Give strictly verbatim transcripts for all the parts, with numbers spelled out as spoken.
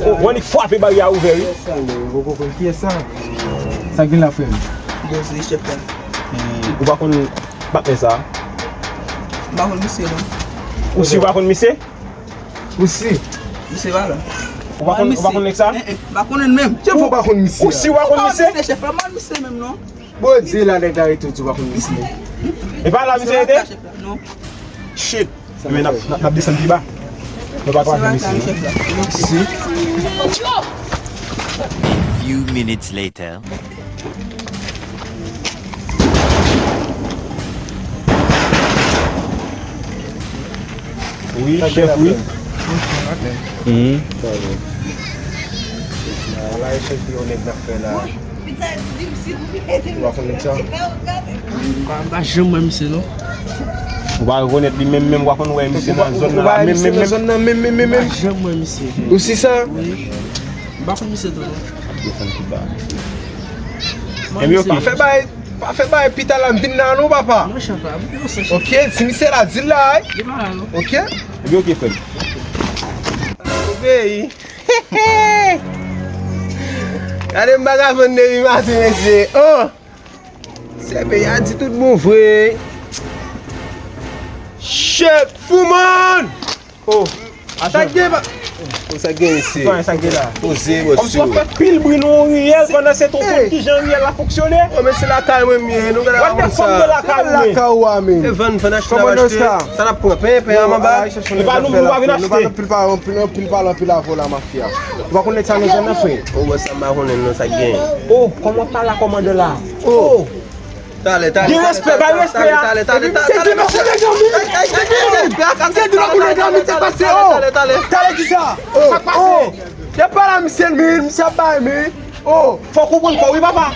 O, o, annik frape baryè a ouvè, wi. Ou poko konn kiyès sa? Sa k gen la, frè m? Bon, se chèf la. Ou pa konn patnè sa? M pa konn misye, non. Ou si ou pa konn misye? Ou si? Misye pa la. Ou pa konn, ou pa konn nèg sa? Eh, eh, m pa konn l menm. Ou pa konn misye? Ou si ou pa konn misye? Chèf la, m pa konn misye menm, non. Bondye la nèg la rete ou di w pa konn misye. E pa la misye rete? Non. Shit. Men n ap, n ap, n ap desann pi ba. Nou pa kwaze misye, non. Si. Few minutes later. Wi, chèf, wi. Mhm. Sa bon. La, e chèf, yon nèg n ap fè la. Ou pa konn nèg sa? M pa, m pa janm wè misye, non. Ou pa rekonèt li menm, menm, ou pa konn wè misye nan zòn nan la, menm, menm, menm. Zòn nan, menm, menm, menm, menm. M pa janm wè misye. Ou si sa? Wi. M pa konn misye tou, non. Desann pi ba. Ebyen, ok. Pa fè bay, pa fè bay pita la, m vin nan non, papa. Non, chèf la, m konn sa, chèf. Ok, si misye la, di l la, wi. Li pa la, non. Ok? Ebyen, ok, frè m. Obeyi. Gade m vagabon depi maten, mesye. Oh! Se peyi a di tout bon vre. Shit, fou, man! Oh, sa gen pa. Oh, sa gen isi. Sa gen la. Poze, bò. Kòmsi w ap fè pil bri nan yon riyèl pandan se tan w konn kijan riyèl la fonksyone. Oh, men se lakay mwen m ye, nou gade. What the fuck de lakay ou ye? Lakay ou a, men. E vann, vann achte, vann achte. Sa n ap pran, pen, pen, an anba. E pa nou, nou pa vin achte. Nou pa anpil pale, anpil, anpil pale, anpil avè w la, mafya. Ou pa konn nèg sa nan zòn nan, frè? Oh, bò, sa m pa konnen non, sa gen. Oh, kòman w ap pale a kòmandan la? Oh. Talè, talè. Gen respè, bay respè a. Talè, talè, talè, talè. Se di nou konnen granmi. Se di nou konnen granmi, se pase, oh. Talè, talè, kisa? Sa k pase? Yo pale a misye, men, misye ap bay, men. Oh. Fò w konprann kò w, wi, papa.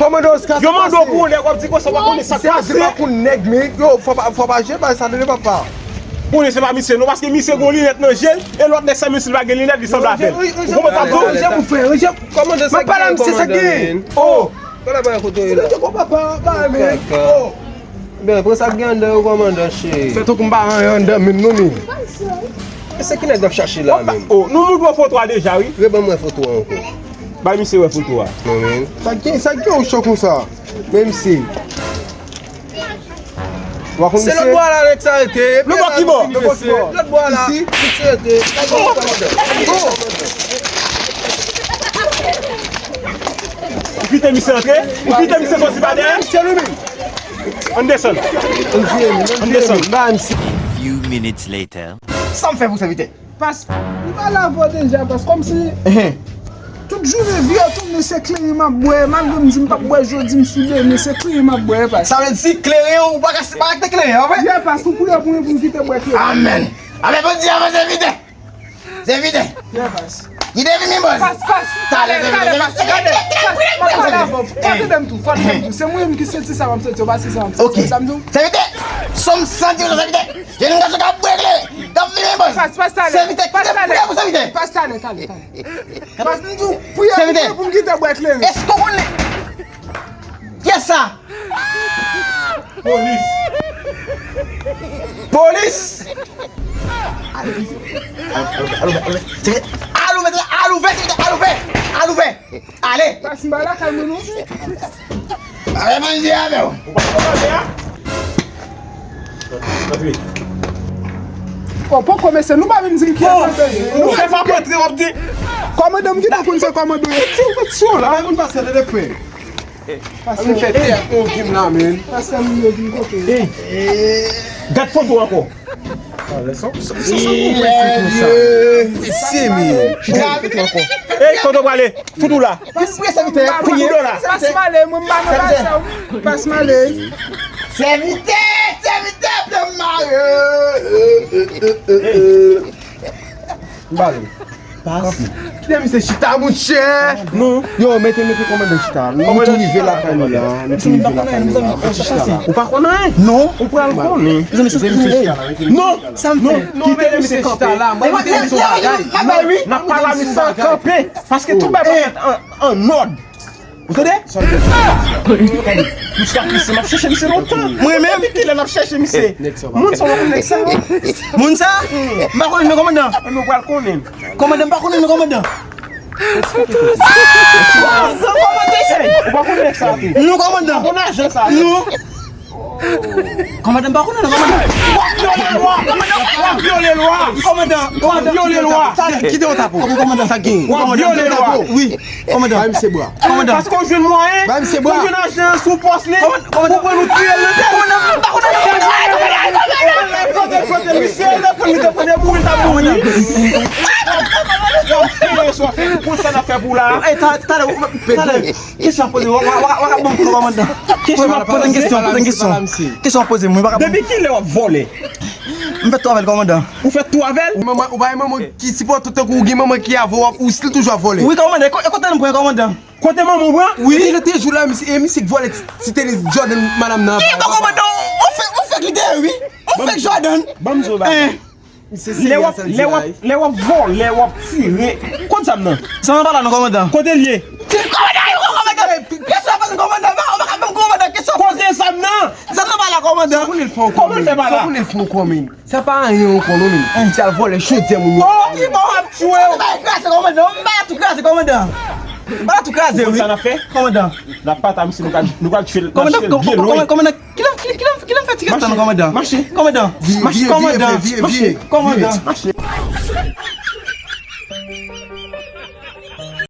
Kòmandan Oscar, sa k pase? Yo mande w pou yon nèg, w ap di konsa w pa konnen sa k pase. Misye ap di pa konn nèg, men. Yo, fò pa, fò pa jwe bay sa, tande, papa. Konnen se pa misye, non, paske misye gon linèt nan je l, e lòt nèg sa, misye pa gen linèt, li sanble avè l. Ou konprann sa m di w? Ranje pou frè, ranje. Kòmandan, sa k gen, kòmandan, men. Oh. Gade bagay kote w ye la. Sinon, te konn papa, pa men. Oh. Ben, pran sa k gen anndan yo, kòmandan, cheri. Fè tankou m pa anyen anndan menm non, men. E se ki nèg n ap chache la menm? Oh, nou montre w foto a deja, wi. Reban mwen foto a ankò. Bay misye wè foto a. Non, men. Sa k gen, sa k gen yon chò konsa? Men misye. Ou pa konn misye? Se lòt bò a la nèg sa rete. Lòt bò ki bò? Lòt bò ki bò? Lòt bò a la. Isi? Misye rete. Ou kite misye antre? Ou kite misye soti pa dèyè? Misye li menm. Ann desann. Ann desann. Few minutes later. Sa m fè pou sèvitè? Pas, m pale avè w deja, pas, kòmsi tout jounen vi a tounen se kleren m ap bwè, malgre m di m p ap bwè jodi, m sou demen, se kleren m ap bwè, pas. Sa vle di kleren ou pa ka, pa ka kite kleren an, vre? Yeah, pas, ou koulye pou mwen pou m kite bwè kleren. Amèn. Amèn, Bondye, avanse vite. Se vide. Kite vini, bòs. Pas, pas. Talè, talè, pas. Gade, pas, m ap pale avè w. Fò tande m tou, fò tande m tou. Se mwen menm ki santi sa, m ap santi, ou pa santi sa, m ap santi. Ok. Sa m di w? Sèvitè, sòm santi w, sèvitè. Jèn gason k ap bwè kleren, k ap vini, bòs. Pas, pas, talè. Sèvitè, kite kleren pou sèvitè. Pas, talè, talè, talè. Pas, m di w, priye pou mwen pou m kite bwè kleren. Èske w konnen? Kiyès sa? Polis! Polis! Al ouvè, al ouvè, al ouvè, al ouvè, al ouvè, al ouvè, al ouvè, al ouvè, al ouvè, al ouvè! Ale! Pas m pa lakay mwen non. Ale, manje avè w! Ou pa konn manje a? Antre. Oh, poko mesye, nou pa vin di m kiyès sa bezwen. Ou fè m ap antre, w ap di. Kòmandan m gentan konn se kòmandan yo. Ti ou fè ti ou la. Mwen pase de frè. Ann fè teyat nou vin la, men. Pastè Mouyo vin kote. Ey. Gad foto ankò. Mesye, men. Gad foto ankò. Ey, kote w prale? Fout ou la. Fout ou la. Pas m ale, mwen m pa nan bagay sa. Pas m ale. Sèvitè, sèvitè, pye m mare. M pale. Pas. Kite misye chita, monchè. Non. Yo, mete, mete kòmandan chita. Nou tou rive lakay nou la. Nou tou rive lakay nou la. Mete chita la. Ou pa konn anyen? Non. Ou pral konnen. Mete misye chita la. Non. Sa m fè? Kite misye chita la. Mwen kite misye yon bagay. N ap pale a misye kanpe. Paske tout bagay pa fèt an, an òd. Ou tande? Sa l gen. Misye ap misye, m ap chèche misye lontan. Mwen menm? Depi kilè n ap chèche misye? Moun sa w pa konn nèg sa? Moun sa? M pa konnen non, kòmandan. Nou pral konnen. Kòmandan, m pa konnen non, kòmandan. Ou pa konn nèg sa tou? Non, kòmandan. Ou pa konn ajan sa tou? Non. Kòmandan, m pa konnen non, kòmandan. W ap vyole lwa! W ap vyole lwa! Kòmandan, w ap vyole lwa! Kite yon tapo. Ok, kòmandan. Sa gen. W ap vyole lwa! Wi, kòmandan. Bay misye bwa. Kòmandan. Paske w jwenn mwayen. Bay misye bwa. Ou jwenn ajan sou pòs li. Kòmandan. Ou pran nou tiye l nan tèt. Kòmandan, m pa konnen non, kòmandan. Fwote, fwote, misye, li te pran, li te pran de boul, ta mouri. Yo, peye sou afè. Pou sa n ap fè pou la. Ey, ta, talè, talè. Kesyon ap poze, w ap, w ap, w ap, w ap ban m konnen kòmandan. Kesyon ap poze m kesyon, poze m kesyon. Kesyon ap poze m, wi, w ap. Depi kilè w ap vòlè? M fè tou avè l, kòmandan. Ou fè tou avè l? Manman, ou pa gen manman ki sipòte w tankou ou gen manman ki avè w, ou still toujou ap vòlè. Wi, kòmandan, e ko-, e kote m pran, kòmandan? Kote manman w pran? Wi. Epi lòt jou la, misye, e misye k vòlè ti, ti tenis Jordan madanm nan. Ki kòmandan? On fèk, on fèk li te ye, wi. On fèk Jordan. Ban m di w bagay. Lè w ap, lè w ap, lè w ap vòlè, w ap tire. Kot zam nan? Zam nan pa la non, kòmandan. Kote l ye? Kòmandan, kòmandan, kesyon ap poze m, kòmandan, ou pa ka ban m, kòmandan, kesyon. Kote zam nan? Zam nan pa la, kòmandan. Kòman l fè pa la? Kòman l fè ankò, men? Sa pa anyen ankò non, men. Misye al vòlè chodyè moun yo. Oh, ki bò w ap tchwe w? Ba kraze, kòmandan, m ba tou kraze, kòmandan. Ba tou kraze, wi. Sa n ap fè? Kòmandan. N ap pata misye, nou pral, nou pral tchwe l, n ap tchwe l byen lwen. Kòmandan, kòmandan, kòmandan, kilè, kilè, kilè, kilè m fè ti restan, kòmandan? Mache. Kòmandan. Mache, kòmandan. Mache, kòmandan.